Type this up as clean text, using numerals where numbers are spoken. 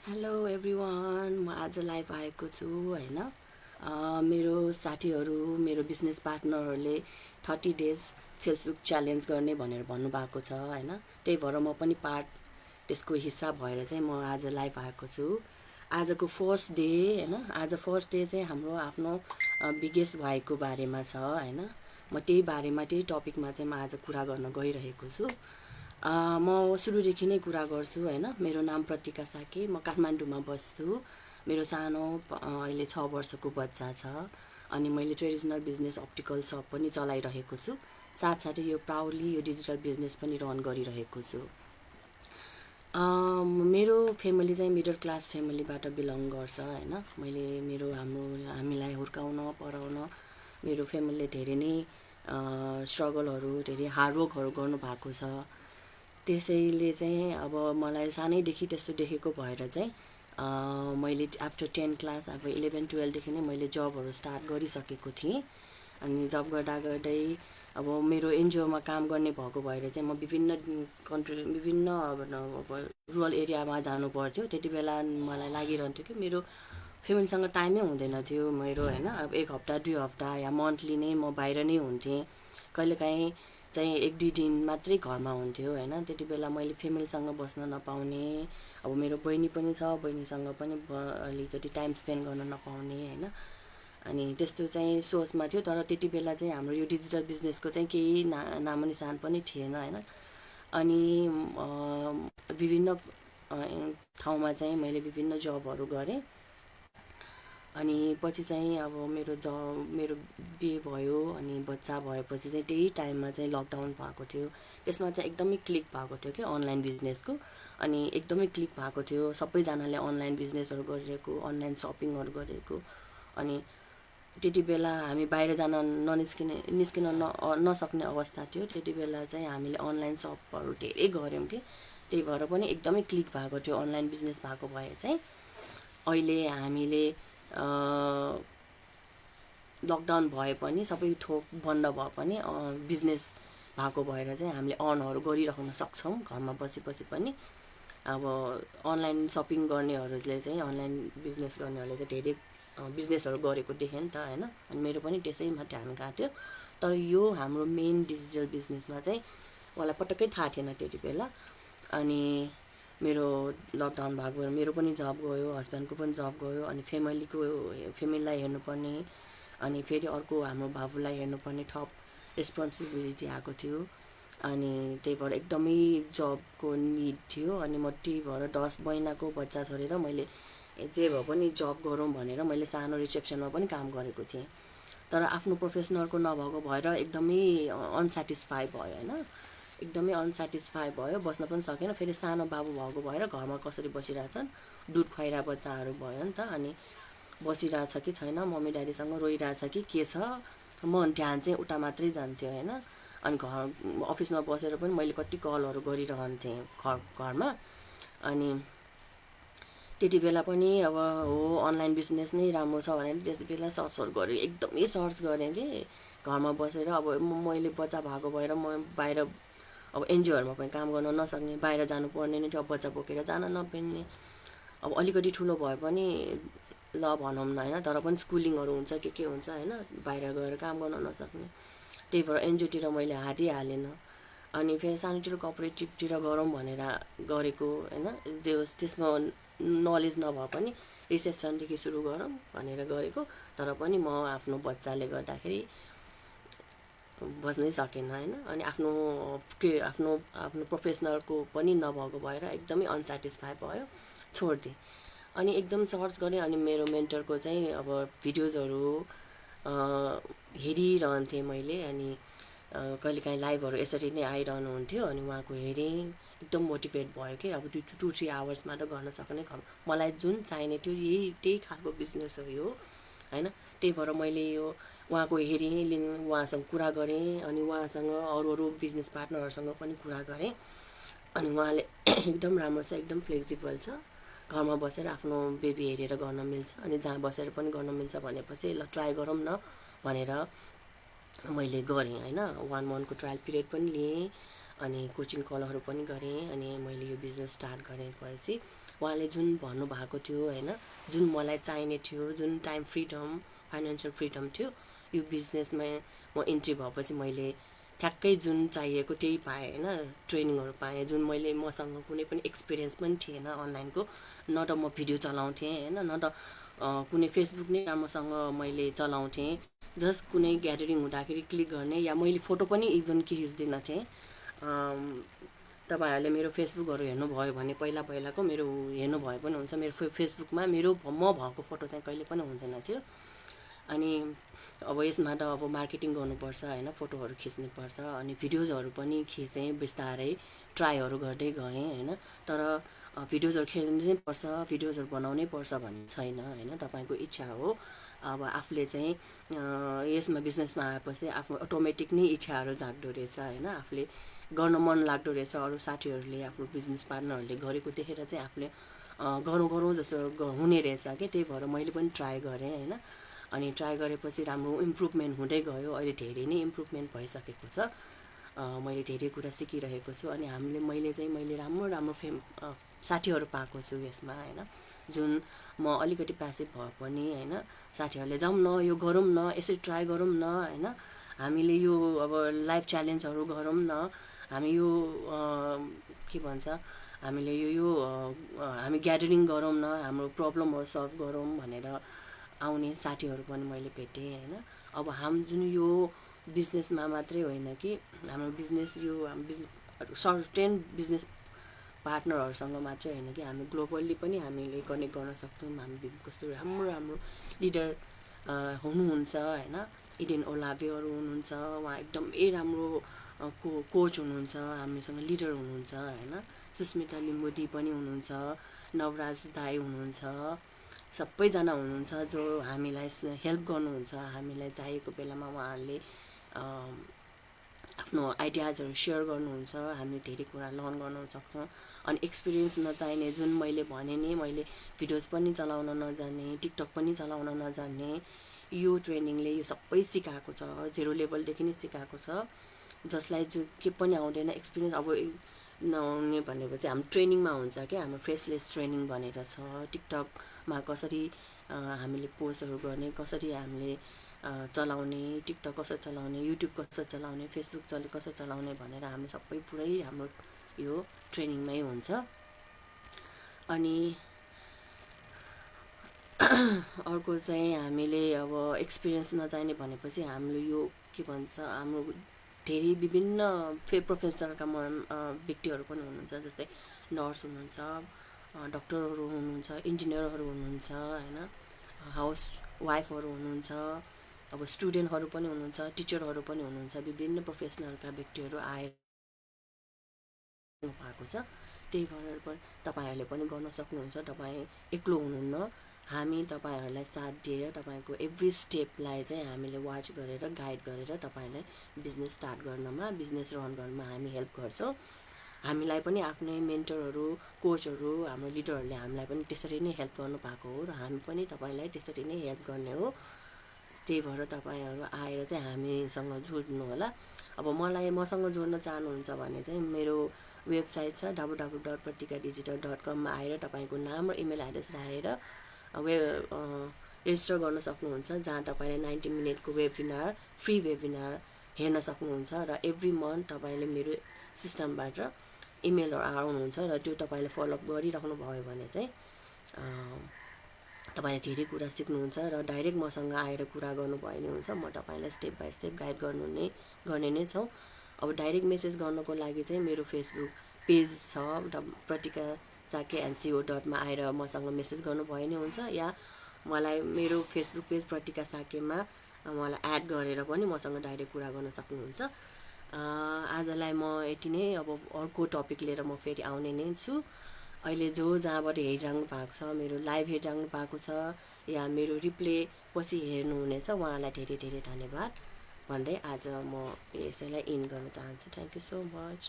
Hello everyone, म आज live आएको छु होइन। मेरो साथीहरू, मेरो बिजनेस पार्टनरहरूले 30 डेज फेसबुक च्यालेन्ज गर्ने भनेर भन्नुभएको छ होइन। त्यही भएर म पनि त्यसको हिस्सा भएर चाहिँ म आज लाइभ आएको छु। आजको फर्स्ट डे होइन, आज फर्स्ट डे चाहिँ हाम्रो आफ्नो बिगेस्ट वाइको बारेमा छ होइन। म त्यही टपिकमा चाहिँ म आज कुरा गर्न गइरहेको छु। म सुरुदेखि नै कुरा गर्छु होइन। मेरो नाम प्रतिका साके, म काठमाडौँमा बस्छु। मेरो सानो अहिले 6 वर्षको बच्चा छ अनि मैले ट्रेडिसनल बिजनेस अप्टिकल सप पनि चलाइरहेको छु। साथसाथै यो प्राउडली यो डिजिटल बिजनेस पनि रन गरिरहेको छु। मेरो फ्यामिली चाहिँ मिडल क्लास फ्यामिलीबाट बिलङ गर्छ होइन। हामीलाई हुर्काउन पढाउन मेरो फ्यामिलीले धेरै नै स्ट्रगलहरू, धेरै हार्डवर्कहरू गर्नुभएको छ। त्यसैले चाहिँ अब मलाई सानैदेखि त्यस्तो देखेको भएर चाहिँ मैले आफ्टर 10 क्लास अब 11-12देखि नै मैले जबहरू स्टार्ट गरिसकेको थिएँ। अनि जब गर्दै अब मेरो एनजिओमा काम गर्ने भएको भएर चाहिँ म विभिन्न अब रुरल एरियामा जानु पर्थ्यो। त्यति बेला मलाई लागिरहन्थ्यो कि मेरो फ्यामिलीसँग टाइमै हुँदैन थियो मेरो होइन। अब 1 हप्ता 2 हप्ता या मन्थली नै म बाहिर नै हुन्थेँ। कहिलेकाहीँ चाहिँ 1-2 दिन मात्रै घरमा हुन्थ्यो होइन। त्यति बेला मैले फ्यामिलीसँग बस्न नपाउने, अब मेरो बहिनी पनि छ, बहिनीसँग पनि अलिकति टाइम स्पेन्ड गर्न नपाउने होइन। अनि त्यस्तो चाहिँ सोचमा थियो। तर त्यति बेला चाहिँ हाम्रो यो डिजिटल बिजनेसको चाहिँ केही नामो निसान पनि थिएन होइन। अनि विभिन्न ठाउँमा चाहिँ मैले विभिन्न जबहरू गरेँ। अनि पछि चाहिँ अब मेरो बिहे भयो अनि बच्चा भएपछि चाहिँ त्यही टाइममा चाहिँ लकडाउन भएको थियो। त्यसमा चाहिँ एकदमै क्लिक भएको थियो कि अनलाइन बिजनेसको। अनि एकदमै क्लिक भएको थियो, सबैजनाले अनलाइन बिजनेसहरू गरिरहेको, अनलाइन सपिङहरू गरेको। अनि त्यति बेला हामी बाहिर जान निस्किन नसक्ने अवस्था थियो। त्यति बेला चाहिँ हामीले अनलाइन सपहरू धेरै गऱ्यौँ कि त्यही भएर पनि एकदमै क्लिक भएको थियो अनलाइन बिजनेस भएको भए चाहिँ। अहिले हामीले लकडाउन भए पनि सबै थोक बन्द भए पनि बिजनेस भएको भएर चाहिँ हामीले अर्नहरू गरिराख्न सक्छौँ घरमा बसी पनि। अब अनलाइन सपिङ गर्नेहरूले चाहिँ अनलाइन बिजनेस गर्नेहरूले चाहिँ धेरै बिजनेसहरू गरेको देखेँ नि त होइन। अनि मेरो पनि त्यसैमा ध्यान गएको थियो। तर यो हाम्रो मेन डिजिटल बिजनेसमा चाहिँ मलाई पटक्कै थाहा थिएन त्यति बेला। अनि मेरो लकडाउन भएको भएर मेरो पनि जब गयो, हस्बेन्डको पनि जब गयो। अनि फ्यामिलीलाई हेर्नुपर्ने, अनि फेरि अर्को हाम्रो बाबुलाई हेर्नुपर्ने थप रेस्पोन्सिबिलिटी आएको थियो। अनि त्यही भएर एकदमै जबको निड थियो। अनि म त्यही भएर 10 महिनाको बच्चा छोडेर मैले जे भए पनि जब गरौँ भनेर मैले सानो रिसेप्सनमा पनि काम गरेको थिएँ। तर आफ्नो प्रोफेसनलको नभएको भएर एकदमै अनसेटिस्फाई भयो होइन। एकदमै अनसेटिस्फाई भयो, बस्न पनि सकेन। फेरि सानो बाबु भएको भएर घरमा कसरी बसिरहेछन्, दुध खुवाइरहेको बच्चाहरू भयो नि त। अनि बसिरहेछ कि छैन, मम्मी ड्याडीसँग रोइरहेछ कि के छ, म ध्यान चाहिँ उता मात्रै जान्थ्यो होइन। अनि अफिसमा बसेर पनि मैले कति कलहरू गरिरहन्थेँ घरमा। अनि त्यति बेला पनि अब अनलाइन बिजनेस नै राम्रो छ भनेर त्यति बेला सर्चहरू गरेँ, एकदमै सर्च गरेँ कि घरमा बसेर। अब मैले बच्चा भएको भएर म बाहिर अब एनजिओहरूमा पनि काम गर्न नसक्ने, बाहिर जानुपर्ने नै थियो, बच्चा बोकेर जान नपाउने। अब अलिकति ठुलो भए पनि ल भनौँ न होइन, तर पनि स्कुलिङहरू हुन्छ के हुन्छ होइन, बाहिर गएर काम गर्न नसक्ने। त्यही भएर एनजिओतिर मैले हालेन। अनि फेरि सानोतिरो कोअपरेटिभतिर गरौँ भनेर गरेको होइन। जे होस् त्यसमा नलेज नभए पनि रिसेप्सनदेखि सुरु गरौँ भनेर गरेको। तर पनि म आफ्नो बच्चाले गर्दाखेरि बस्नै सकेन होइन। अनि आफ्नो प्रोफेसनलको पनि नभएको भएर एकदमै अनसेटिस्फाई भयो, छोडिदिएँ। अनि एकदम सर्च गरेँ। अनि मेरो मेन्टरको चाहिँ अब भिडियोजहरू हेरिरहन्थेँ मैले। अनि कहिलेकाहीँ लाइभहरू यसरी नै आइरहनुहुन्थ्यो। अनि उहाँको हेरेँ, एकदम मोटिभेट भयो कि अब 2-3 आवर्समा त गर्न सक्ने। मलाई जुन चाहिने थियो त्यही खालको बिजनेस हो यो होइन। त्यही भएर मैले यो उहाँको हेरेँ, उहाँसँग कुरा गरेँ। अनि उहाँसँग अरू बिजनेस पार्टनरहरूसँग पनि कुरा गरेँ। अनि उहाँले एकदम राम्रो छ, एकदम फ्लेक्सिबल छ, घरमा बसेर आफ्नो बेबी हेरेर गर्न मिल्छ, अनि जहाँ बसेर पनि गर्न मिल्छ भनेपछि ल ट्राई गरौँ न भनेर मैले गरेँ होइन। 1 मन्थको ट्रायल पिरियड पनि लिएँ। अनि कोचिङ कलहरू पनि गरेँ। अनि मैले यो बिजनेस स्टार्ट गरेपछि उहाँले जुन भन्नुभएको थियो होइन, जुन मलाई चाहिने थियो, जुन टाइम फ्रिडम, फाइनेन्सियल फ्रिडम थियो, यो बिजनेसमा म इन्ट्री भएपछि मैले ठ्याक्कै जुन चाहिएको त्यही पाएँ होइन। ट्रेनिङहरू पाएँ, जुन मसँग कुनै पनि एक्सपिरियन्स पनि थिएन अनलाइनको। न त म भिडियो चलाउँथेँ होइन, न त कुनै फेसबुक नै राम्रोसँग मैले चलाउँथेँ। जस्ट कुनै ग्यादरिङ हुँदाखेरि क्लिक गर्ने, या मैले फोटो पनि इभन खिच्दिनँ थिएँ। तपाईँहरूले मेरो फेसबुकहरू हेर्नुभयो भने पहिलाको मेरो हेर्नुभयो पनि हुन्छ। मेरो फेसबुकमा म भएको फोटो चाहिँ कहिले पनि हुँदैन थियो। अनि अब यसमा त अब मार्केटिङ गर्नुपर्छ होइन, फोटोहरू खिच्नुपर्छ। अनि भिडियोजहरू पनि खिचेँ, बिस्तारै ट्राईहरू गर्दै गएँ होइन। तर भिडियोजहरू खिच्नु चाहिँ पर्छ, भिडियोजहरू बनाउनै पर्छ भन्ने छैन होइन, तपाईँको इच्छा हो। अब आफूले चाहिँ यसमा बिजनेसमा आएपछि आफ्नो अटोमेटिक नै इच्छाहरू जाग्दो रहेछ होइन। आफूले गर्न मन लाग्दो रहेछ, अरू साथीहरूले, आफ्नो बिजनेस पार्टनरहरूले गरेको देखेर चाहिँ आफूले गरौँ जस्तो हुने रहेछ कि। त्यही भएर मैले पनि ट्राई गरेँ होइन। अनि ट्राई गरेपछि राम्रो इम्प्रुभमेन्ट हुँदै गयो। अहिले धेरै नै इम्प्रुभमेन्ट भइसकेको छ। मैले धेरै कुरा सिकिरहेको छु। अनि मैले राम्रो साथीहरू पाएको छु यसमा होइन। जुन म अलिकति प्यासिभ भए पनि होइन, साथीहरूले जाउँ न, यो गरौँ न, यसरी ट्राई गरौँ न होइन, हामीले यो अब लाइफ च्यालेन्जहरू गरौँ न, हामी यो के भन्छ, हामीले हामी ग्यादरिङ गरौँ न, हाम्रो प्रब्लमहरू सल्भ गरौँ भनेर आउने साथीहरू पनि मैले भेटेँ होइन। अब जुन यो बिजनेसमा मात्रै होइन कि, हाम्रो बिजनेस सर्टेन बिजनेस पार्टनरहरूसँग मात्रै होइन कि, हामी ग्लोबल्ली पनि हामीले कनेक्ट गर्न सक्छौँ। हामी कस्तो राम्रो लिडर हुनुहुन्छ होइन। इडेन ओलाभेहरू हुनुहुन्छ, उहाँ एकदमै राम्रो कोच हुनुहुन्छ, हामीसँग लिडर हुनुहुन्छ होइन। सुस्मिता लिम्बुदी पनि हुनुहुन्छ, नवराज दाई हुनुहुन्छ, सबैजना हुनुहुन्छ जो हामीलाई हेल्प गर्नुहुन्छ। हामीलाई चाहिएको बेलामा उहाँहरूले आफ्नो आइडियाजहरू सेयर गर्नुहुन्छ। हामीले धेरै कुरा लर्न गर्न सक्छौँ। अनि एक्सपिरियन्स नचाहिने, जुन मैले भने नि, मैले भिडियोज पनि चलाउन नजान्ने, टिकटक पनि चलाउन नजान्ने, यो ट्रेनिङले यो सबै सिकाएको छ। 0 लेभलदेखि नै सिकाएको छ। जसलाई के पनि आउँदैन, एक्सपिरियन्स अब नआउने भनेपछि हाम्रो ट्रेनिङमा हुन्छ क्या। हाम्रो फेसलेस ट्रेनिङ भनेर छ। टिकटकमा कसरी हामीले पोस्टहरू गर्ने, कसरी हामीले चलाउने, टिकटक कसरी चलाउने, युट्युब कसरी चलाउने, फेसबुक कसरी चलाउने भनेर हामीले सबै पुरै हाम्रो यो ट्रेनिङमै हुन्छ। अनि अर्को चाहिँ हामीले अब एक्सपिरियन्स नचाहिने भनेपछि हामीले यो के भन्छ, हाम्रो धेरै विभिन्न प्रोफेसनलका व्यक्तिहरू पनि हुनुहुन्छ। जस्तै नर्स हुनुहुन्छ, डक्टरहरू हुनुहुन्छ, इन्जिनियरहरू हुनुहुन्छ होइन, हाउस वाइफहरू हुनुहुन्छ, अब स्टुडेन्टहरू पनि हुनुहुन्छ, टिचरहरू पनि हुनुहुन्छ। विभिन्न प्रोफेसनलका व्यक्तिहरू आएर भएको छ। त्यही भएर पनि तपाईँहरूले पनि गर्न सक्नुहुन्छ। तपाईँ एक्लो हुनुहुन्न। हामी तपाईँहरूलाई साथ दिएर तपाईँको एभ्री स्टेपलाई चाहिँ हामीले वाच गरेर, गाइड गरेर तपाईँलाई बिजनेस स्टार्ट गर्नमा, बिजनेस रन गर्नमा हामी हेल्प गर्छौँ। हामीलाई पनि आफ्नै मेन्टरहरू, कोचहरू, हाम्रो लिडरहरूले हामीलाई पनि त्यसरी नै हेल्प गर्नुभएको हो, र हामी पनि तपाईँलाई त्यसरी नै हेल्प गर्ने हो। त्यही भएर तपाईँहरू आएर चाहिँ हामीसँग जोड्नु होला। अब मसँग जोड्न चाहनुहुन्छ भने चाहिँ मेरो वेबसाइट छ www.pratikadigital.com मा आएर तपाईँको नाम र इमेल एड्रेस राखेर रेजिस्टर गर्न सक्नुहुन्छ, जहाँ तपाईँले 90 मिनटको वेबिनार, फ्री वेबिनार हेर्न सक्नुहुन्छ। र एभ्री मन्थ तपाईँले मेरो सिस्टमबाट इमेलहरू आउनुहुन्छ, र त्यो तपाईँले फलोअप गरिराख्नु भयो भने चाहिँ तपाईँले धेरै कुरा सिक्नुहुन्छ। र डाइरेक्ट मसँग आएर कुरा गर्नुभयो भने हुन्छ, म तपाईँलाई स्टेप बाई स्टेप गाइड गर्ने नै छौँ। अब डाइरेक्ट मेसेज गर्नको लागि चाहिँ मेरो फेसबुक पेज छ प्रतिका साके @co.मा आएर मसँग मेसेज गर्नुभयो भने हुन्छ, या मलाई मेरो फेसबुक पेज प्रतिका साकेमा मलाई एड गरेर पनि मसँग डाइरेक्ट कुरा गर्न सक्नुहुन्छ। आजलाई म यति नै। अब अर्को टपिक लिएर म फेरि आउने नै छु। अहिले जहाँबाट हेरिराख्नु भएको छ, मेरो लाइभ हेरिराख्नु भएको छ, या मेरो रिप्ले पछि हेर्नुहुनेछ, उहाँलाई धेरै धेरै धन्यवाद भन्दै आज म यसैलाई इन्ड गर्न चाहन्छु। Thank you so much.